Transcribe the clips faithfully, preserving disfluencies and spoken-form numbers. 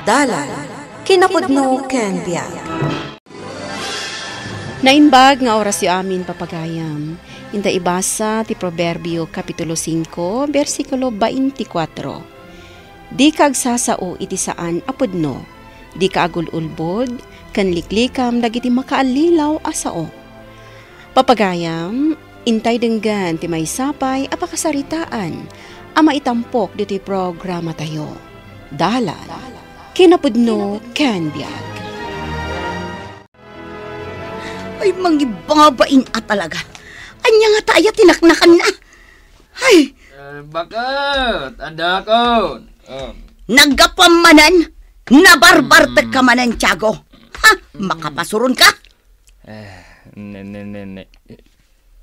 Dalan, kinapudno ken biag. Naimbag nga orasyo amin, papagayam. Inta ibasa ti Proverbio, Kapitulo singko, bersikulo twenty-four. Dika agsasao iti saan a pudno. Dika agul-ulbod, ken liklikam dagiti makaallilaw a sao. Papagayam, intay denggen ti maysa pay a pakasaritaan a maitampok ditoy programatayo. Dalan, kinapudno ken biag. Ay, mangibabain a talaga. Ania ngata aya ti naknakanna? Ay! Eh, bakit? Adakon. Oh. Naggapuam manen, nabarbartek ka manen, Tiago. Ha? Makapasuron ka? Eh, ne, ne, ne, ne.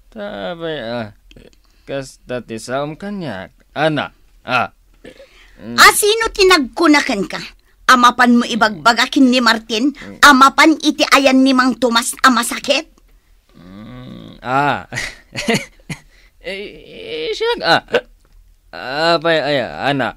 Tapay, ah, kasta ti saom kaniak. Ana, ah. Asino ti nagkuna kenka? A mapan mo ibagbaga ken ni Martin a mapan iti ayan ni Mang Tomas a masakit? Mm, ah. Eh, eh, siak, ah. Apay, ay, ana.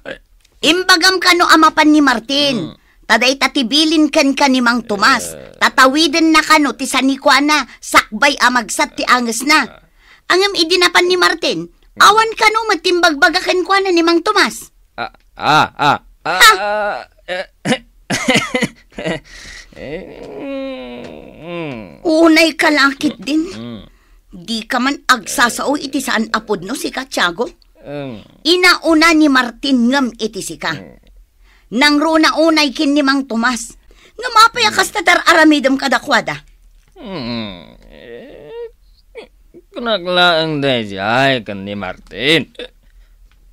Imbagam kano a mapan ni Martin. Mm. Ta dayta ti bilin kenka ni Mang Tomas. Eh. Tatawidenna kano ti sanikuana sakbay a magsat ti angesna. Ah. Ngem idi napan ni Martin, awan kano met ti imbagbaga kenkuana ni Mang Tomas. Ah, ah, ah, ah, Ha? ah, eh, eh, mm, Unay ka lakit din. Mm. Di ka man agsasao iti saan a pudno, sika, Tiago. Mm. Inauna ni Martin ngem iti sika. Mm. Nangruna unay ken ni Mang Tomas. Ngem apay a kasta ti ar-aramidem kadakuada? Mm. Eh, kunak laeng daydiay ken ni Martin.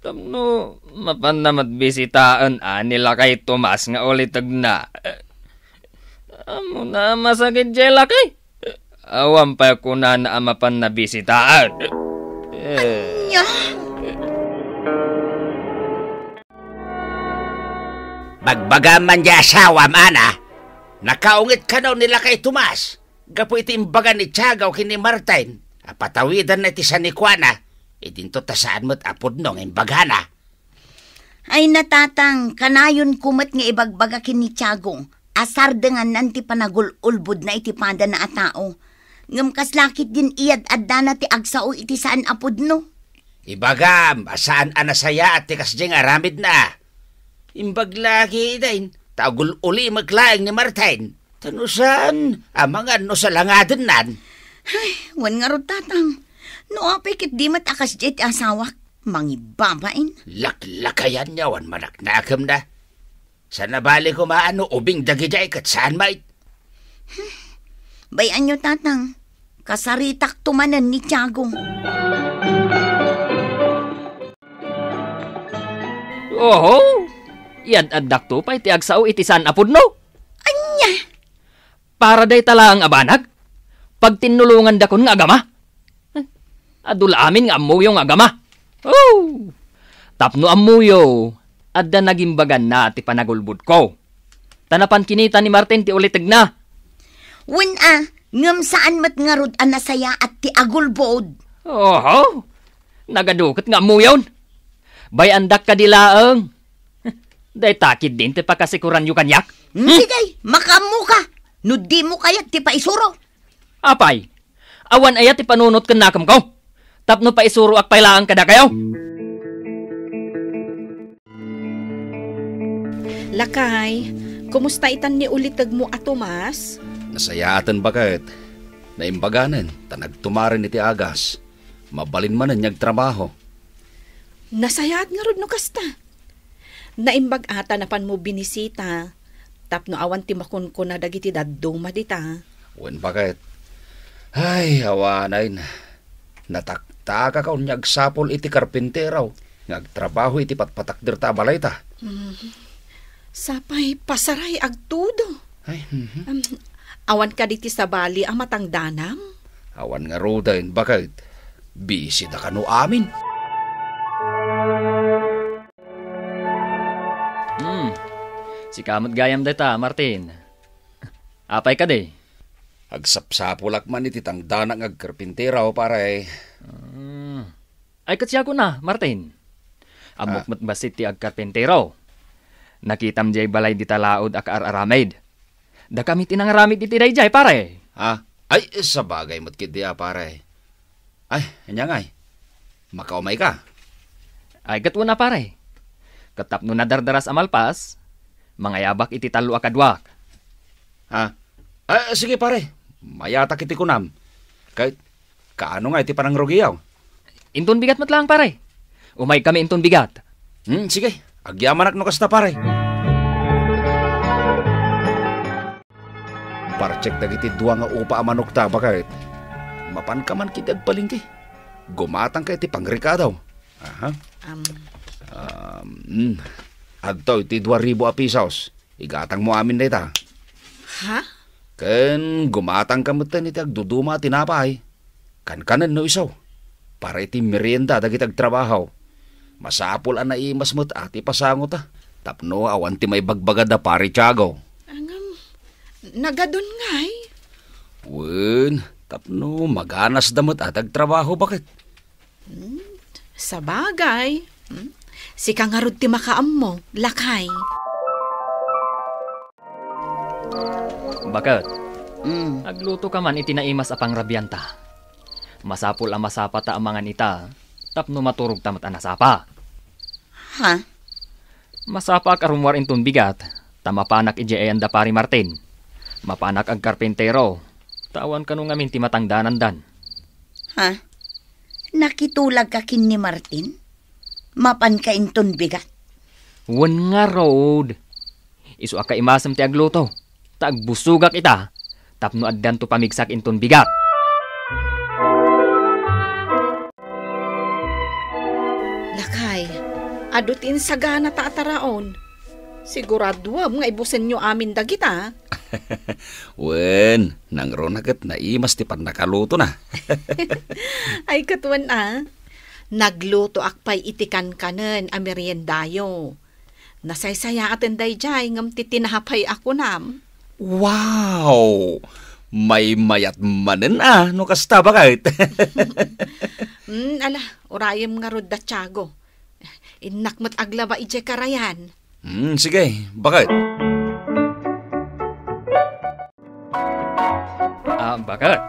Tapno mapanna met bisitaen a ni lakay Tomas nga ulitegna. Ammona a masakit diay lakay. Awan pay kunana a mapanna bisitaen. Eh. Ania? Bagbagam man diay asawam, Ana. Nakaungit kano ni lakay Tomas gapu iti imbaga ni Tiago ken ni Martin a patawidanna iti sanikuana, idinto ta saan met a pudno nga imbagana. Ay, natatang, kanayonko met nga ibagbaga ken ni Tiago a sardengannan ti panagul-ulbodna iti padana a tao. Ngem kasla ketdin iyad-addana ti agsao iti saan a pudno. Ibagam a saan a nasayaat ti kasdiay nga aramidna. Imbag la ketdin ta agul-ulimek laeng ni Martin. Ta no saan, amangan no salangadennan. Ay, wen ngarud, tatang. No apay ket di met a kasdiay ti asawak, mangibabain. Laklakayan nga awan manaknakemna. Sana bali koma no ubing dagidiay ket saan met. Bay-anyo, tatang. Kasaritakto manen ni Tiago. Oho! Iyad-addakto pay ti agsao iti saan a pudno. Ania? Para dayta laeng a banag? Pagtinnulongandakon nga agama? Eh, adu la amin nga ammoyo nga agama. Oh! Tapno ammoyo, adda nagimbaganna ti panagulbodko. Ta napan kinita ni Martin ti ulitegna. Wen a, ngem saan met ngarud a nasayaat ti agulbod. Oho! Nagadu ket nga ammoyon. Bay-andak kadi laeng. Dayta ketdin ti pakasikuranyo kaniak? Hmm, sige, makaammoka. No dimo kayat ti paisuro. Apay, awan aya ti panunot ken nakemko? Tapno paisuroak pay laeng kadakayo. Lakay, kumusta itan ni ulitegmo a Tomas? Nasayaaten, baket. Naimbaganen, ta nagtumaren iti agas. Mabalin manen nga agtrabaho. Nasayaat ngarud no kasta. Naimbag a ta napanmo binisita, tapno awan ti makunkuna dagiti dadduma dita. Wen, baket. Ay, awanen. Nataktakak a wen nga agsapul iti karpintero nga agtrabaho iti patpatakder ta a balayta. Hmm. Sapay, pasaray agtudo. Ay, mhm. Um, awan kadi ti sabali a matangdanam? Awan ngaruden, baket. Busy da kano amin. Hmm. Sika met gayam dayta, Martin. Apay kadi? Agsapsapulak man iti tangdanak nga agkarpintero, pare. Ah. Ay, ket siak una, Martin. Ammok Ah. met bassit ti agkarpintero. Nakitam diay balay dita laod a kaar-aramid. Dakami ti nangaramid iti daydiay, pare. Ha? Ay, sabagay met ketdi a, pare. Ay, ania ngay? Makaumayka? Ay, ket wen a, pare. Ket tapno nadardaras a malpas, mangayabak iti tallo a kaduak. Ha? Ah, sige, pare. Mayatak iti kunam. Ket kaano nga iti panangrugiyo? Inton bigat met laeng, pare. Umaykami inton bigat. Hmm, sige. Agyamanak no kasta, pare. Partek dagiti dua nga upa a manokta, baket. Mapanka man ketdi agpalengke. Gumatangka iti pangrikado. Aha. Um. Um, mm. Adtoy ti dua ribu a pisos. Igatangmo amin dayta. Ha? Ken gumatangka metten iti agduduma a tinapay. Kankanen no isu. Para iti merienda dagiti agtrabaho. Masapul a naimas met a ti pasangota tapno awan ti maibagbaga da Pare Tiago. Ngem, nagadun ngay? Wen, tapno maganasda met a ti agtrabaho, baket. Hmm, sabagay. Hmm? Sika ngarud ti makaammo, lakay. Baket, Mm. Agluto ka man iti naimas a pangrabianta. Masapul a masapa ta a mangan ita, tapno maturog ta met a nasapa. Ha? Masapaak a rummuar inton bigat, ta mapanak idiay ayan da Pari Martin. Mapanak agkarpintero, ta awan kano ngamin ti matangdanandan. Ha? Nakitulagka ken ni Martin? Mapanka inton bigat? Wen ngarud. Isu a kaimasem ti agluto, ta agbusogak ita, tapno addanto pamigsak inton bigat. Lakay, adu ti insagana ta ataraon. Siguraduem nga ibusenyo amin dagita. Wen, nangruna ket naimas ti pannakalutona. Ay, ket wen a. Naglutoak pay iti kankanen a meriendayo. Nasaysayaaten daydiay ngem ti tinapay a kunam. Wow! Maymayat manen a, no kasta, baket. Hmm, ala, urayem ngarud da Tiago. Innak met aglaba idiay karayan. Hmm, sige, baket. Ah, baket.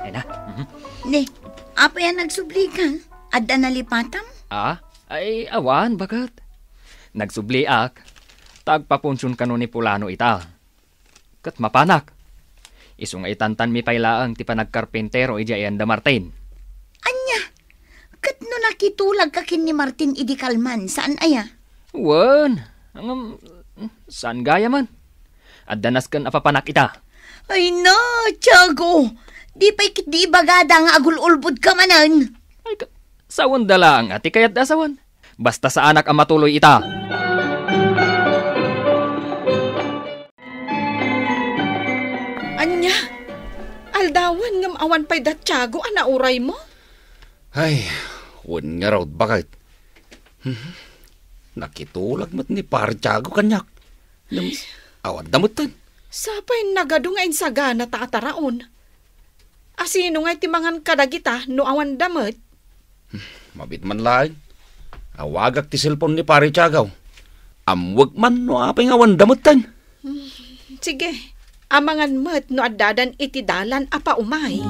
Ay na. Mhm. Ne, apay a nagsublika? Adda nalipatam? Ah, ay, awan, baket. Nagsubliak, ta agpapunsion kano ni Pulano ita. Ket mapanak. Isu nga itantanmi pay laeng ti panagkarpintero idiay ayan da Martin. Ania? Ket no nakitulagka ken ni Martin idi kalman, saan aya? Wen, ngem, saan gayam. Adda nasken a papanak ita. Ay na, Tiago! Di pay ketdi ibagada nga agul-ulbodka manen. Ay, ka-, sawenda laeng a ti kayatda a sawen. Basta saanak a matuloy ita. Ania? Aldawen ngem awan pay da Tiago a nauraymo? Ay, wen ngarud, baket. Hmm. Nakitulag met ni Pare Tiago kaniak. Ngem, awan da metten. Sapay nagadu nga insagana ta ataraon. Asino ngay ti mangan kadagita no awan da met? Mabiit man laeng. Awagak ti cellphone ni Pare Tiago. Ammoek man no apay nga awan da metten. Hmm, sige. Amangan met no addadan iti dalan a paumay.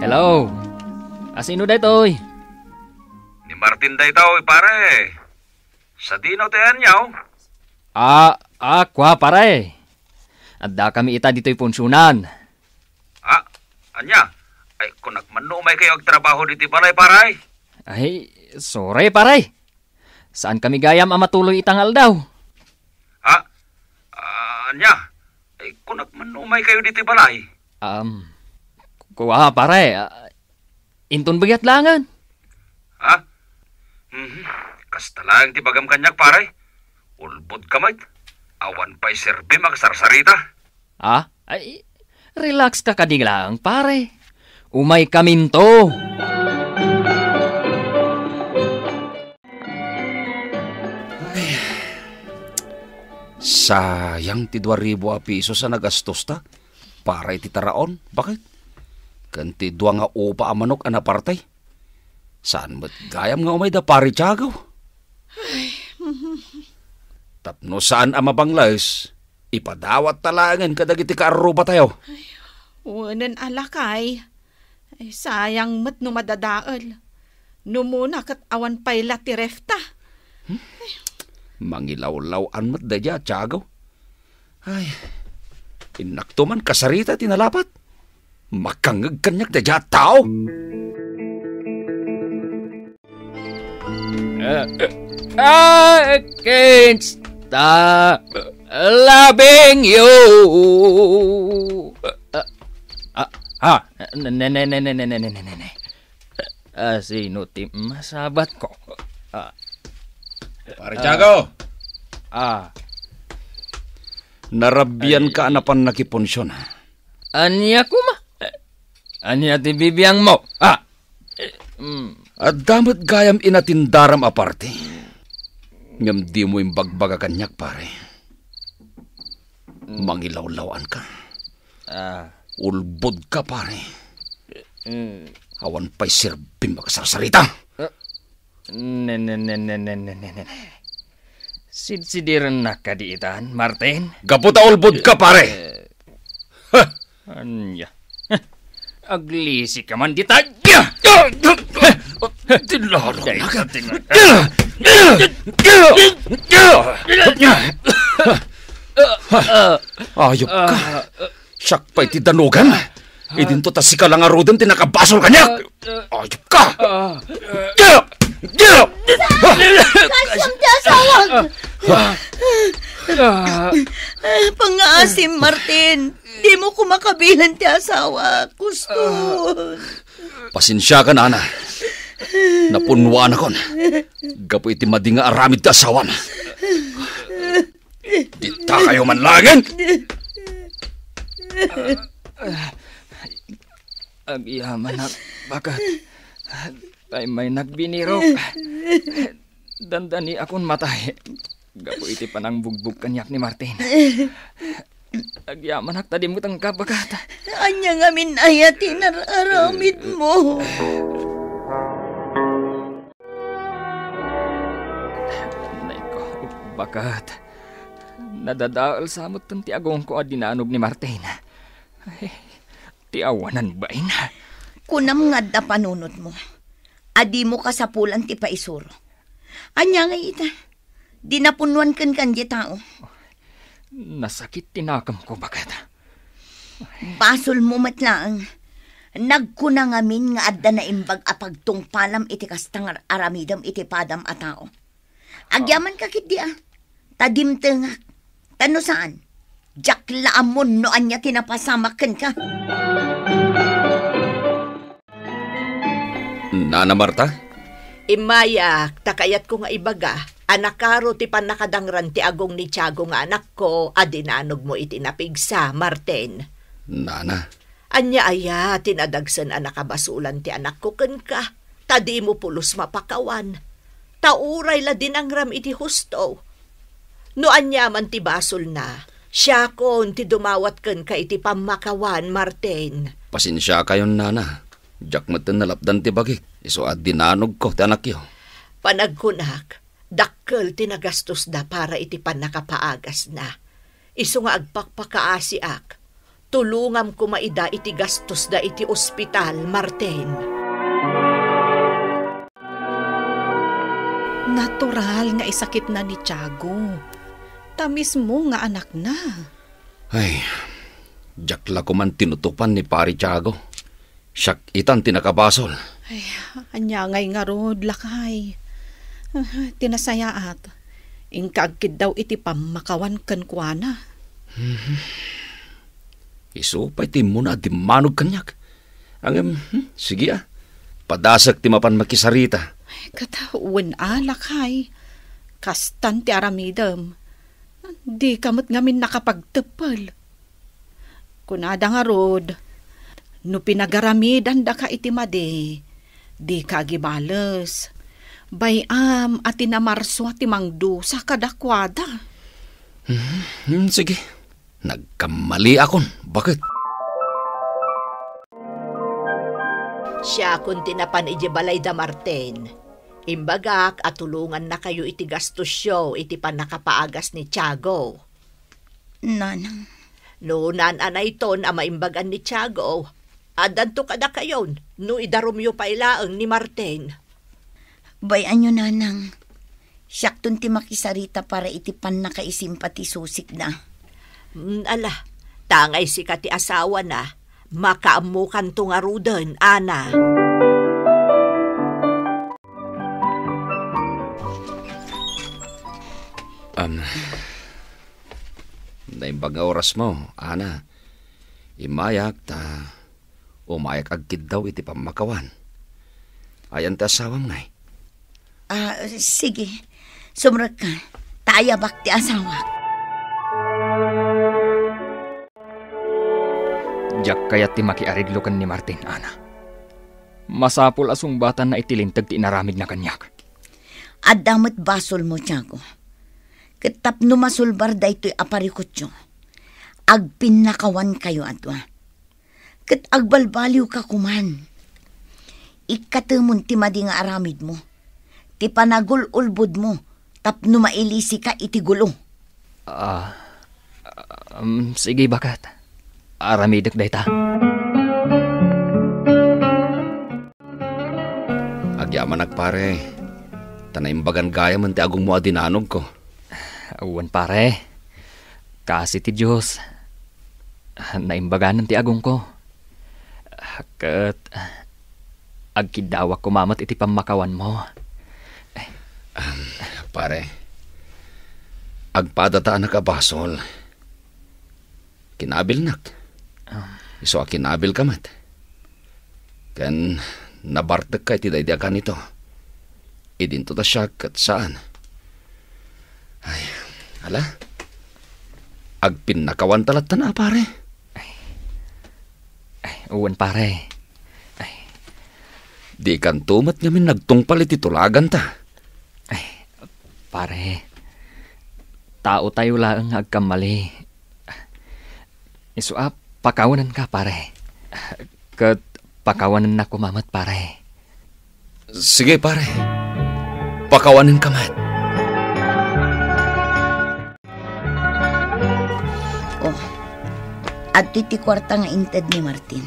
Hello. Asino daytoy? Ni Martin daytoy, pare. Sadino ti aniaw? Ah, ah, kua, pare. Addakami ita ditoy punsionan. Ah, ania? Ay, kunak man no umaykayo agtrabaho ditoy balay, pare. Ay, sorry, pare. Saan kami gayam a matuloy ita nga aldaw? Ha? Ah, ania? Ay, kunak man no umaykayo ditoy balay. Um, kua, pare. Ah, inton bigat laengen. Ha? Mhm. Kasta laeng ti bagam kaniak, pare. Ulbodka met. Awan pay serbim a kasarsarita. Ha? Ay, relax ka kadi laeng, pare. Umaykaminto. Ay, sayang ti dua ribu a pisos a nagastosta para iti taraon. Baket? Ken ti dua nga upa a manok a napartay. Saan met gayam nga umay da Pari Tiago? Ay, mhm. Tapno saan a mabangles, ipadawatta laengen kadagiti kaarrubatayo. Ay, wenen a lakay. Ay, sayang met no madadael. No muna ket awan pay la ti refta. Hmm? Mangilawlaw-an met daydiay a Tiago. Ay, innakto man kasarita ti nalapat. Makangngeg kaniak daydiay a tao. Ah, ah, kinsta, loving you. Ah, ah, ah, ne, ne, ne. Ah, sino ti masabat ko? Ah. Pare Tiago! Ah. Narabian ka a napan nakipunsiyon. Ania koma? Ania ti bibiangmo? Ah. Mm. Adda met gayam inatindaram a parte. Ngem dimo imbagbaga kaniak, pare. Mm. Mangilawlaw-an ka. Ah. Ulbod ka, pare. Mm. Awan pay serbim a kasarsarita. Ah. Ne, ne, ne. Sidsidirennak kadi itan, Martin? Gapu ta ulbod ka, pare. Eh. Ha! Ania? Aglisi ka man dita. Ti lalo na ka. Ayop ka. Siak pay ti danogam. Idinto ta sika la ngaruden ti nakabasol kaniak. Ayop ka! Kasiam ti asawak! Pangngaasim, Martin. Dimo koma kabilen ti asawak. Kuston. Pasensiaka, nana. Napunnuanakon gapu iti madi nga aramid ti asawam. Ditakayo man laengen! Agyamanak, baket. Tay may nagbinirok. Dandaniakon matay gapu iti panangbugbog kaniak ni Martin. Agyamanak ta dimtengka, baket. Ania ngamin aya ti nar-aramidmo? Nay ko, baket. Nadadael sa metten ti agongko a dinanog ni Martin. Ay, ti awanan bain. Kunam nga adda panunotmo a dimo kasapulan ti paisuro. Ania ngay ita? Di napunnuan kenka diay tao. Nasakit ti nakemko, baket. Basolmo met laeng. Nagkuna ngamin nga adda naimbag a pagtungpalam iti kasta nga aramidem iti padam a tao. Agyamanka ketdi a, ta dimtengak. Ta no saan, diak la ammon no ania ti napasamak kenka. Nana Marta? Immayak, ta kayatko nga ibaga a nakaro ti pannakadangran ti agong ni Tiago nga anakko a dinanogmo iti napigsa, Martin. Nana. Ania aya ti nadagsen a nakabasolan ti anakko kenka, ta dimo pulos mapakawan? Ta uray la dinangram iti husto. No aniaman ti basolna, siakon ti dumawat kenka iti pammakawan, Martin. Pasensiakayon, nana. Diak metten nalapdan ti bagik, isu a dinanogko ti anakyo. Panagkunak, dakkel ti nagastosda para iti pannakapaagasna. Isu nga agpakpakaasiak, tulongam koma ida iti gastosda iti ospital, Martin. Natural nga isakitna ni Tiago. Ta mismo nga anakna. Ay, diak la koman tinutupan ni Pari Tiago. Siak itan ti nakabasol. Ay, ania ngay ngarud, lakay? Ah, ti nasayaat, inka agkiddaw iti pammakawan kenkuana. Mhm. Isu pay ti immuna a dimmanog kaniak. Ngem, hmm, sige a. Padasek ti mapan makisarita. Ay, ket wen a, lakay. Kastan ti aramidem. Dika met ngamin nakapagteppel. Kunada ngarud, no pinagaramidandaka iti madi, dika agibales. Bay-am a ti namarsua ti mangdusa kadakuada. Hmm, hmm, sige. Nagkammaliakon, baket. Siakon ti napan idiay balay da Martin. Imbagak a tulongannakayo iti gastosyo iti pannakapaagas ni Tiago. Nanang. No naan-anayton a maimbagan ni Tiago, addanto kadakayon no idarumyo pay laeng ni Martin. Bay-anyo, Nanang. Siakton ti makisarita para iti pannakaisimpa ti susikna. Mm, ala, tangay sika ti asawana. Makaammokanto ngaruden, Ana. Am, naimbag nga orasmo, Ana. Immayak ta umayak agkiddaw iti pammakawan. Ayan ti asawam ngay? Ah, sige. Sumrekka. Ta ayabak ti asawak. Diak kayat ti makiareglo ken ni Martin, Ana. Masapul a sungbatanna iti linteg ti inaramidna kaniak. Adda met basolmo, Tiago. Ket tapno masulbar daytoy a parikutyo, agpinnakawankayo a dua. Ket agbalbaliwka koman. Ikkatemon ti madi nga aramidmo, ti panagul-ulbodmo tapno mailisika iti gulo. Ah, um, sige, baket. Aramidek dayta. Agyamanak, pare. Ta naimbagan gayamen ti agongmo a dinanogko. Wen, pare. Kaasi ti Dios. Naimbaganen ti agongko. Ket agkiddawak koma met iti pammakawanmo. Ahem, pare, agpadatanak a basol. Kinabilnak. Ah. Isu a kinabilka met. Ken nabartekka iti daydi a kanito. Idinto ta siak ket saan. Ay, ala. Agpinnakawanta latta a, pare. Ay. Ay, wen, pare. Ay. Dikanto met ngamin nagtungpal iti tulaganta. Ay, pare. Taotayo laeng nga agkammali. Isu a, pakawanenka, pare. Ket pakawanennak koma met, pare. Sige, pare. Pakawanenka met. Oh, adtoy ti kuarta nga inted ni Martin.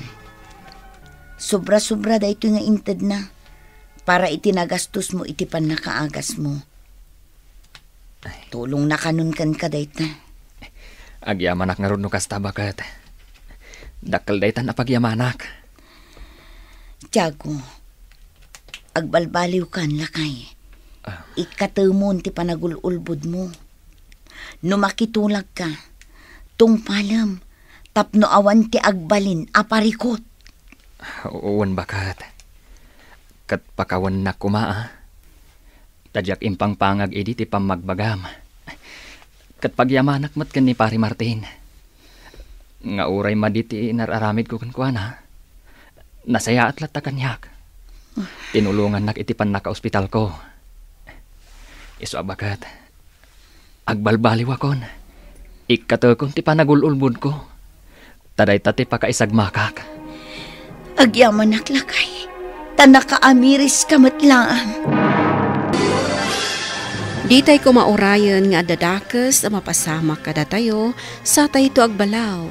Sobra-sobra daytoy nga intedna para iti nagastosmo iti pannakaagasmo. Tulongna kanon kenka dayta. Agyamanak ngarud no kasta, baket. Dakkel daytan a pagyamanak. Tiago, agbalbaliwkan, lakay. Ah. Ikkatemon ti panagul-ulbodmo. No makitulagka, tungpalem tapno awan ti agbalin a parikut. Wen, baket. Ket pakawanennak koma, a. Ta diak impangpangag idi ti pammagbagam. Ket pagyamanak met ken ni Pari Martin. Nga uray madi ti inar-aramidko kenkuana, nasayaat latta kaniak. Tinulongannak iti pannakaospitalko. Isu a baket, agbalbaliwakon. Ikkatekon ti panagul-ulbodko. Ta dayta ti pakaisagmakak. Agyamanak, lakay, ta nakaamiriska met laeng. Ditay koma urayen nga adda dakes a mapasamak kadatayo, satayto agbalaw.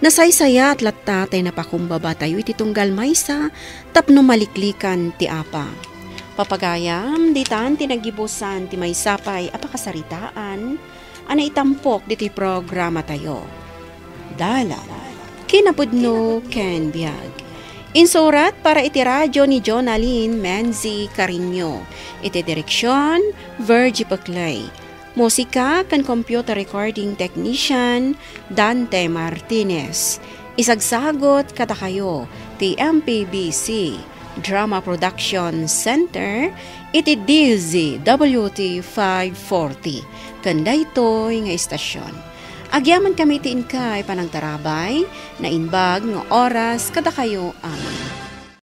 Nasaysayaat latta tay napakumbabatayo iti tunggal maysa tapno maliklikan ti Apo. Papagayam, ditan ti naggibusan ti maysa pay a pakasaritaan a naitampok ditoy programatayo. Dalan, kinapudno ken biag. Insurat para iti radio ni Jonalyn Menzi Cariño. Iti direksion, Virgie Peclay. Musika ken computer recording technician, Dante Martinez. Isagsagut kadakayo ti M P B C Drama Production Center iti D Z W T five forty ken daytoy nga istasyon. Agyamankami ti inkay panangtarabay, naimbag nga oras kadakayo amin.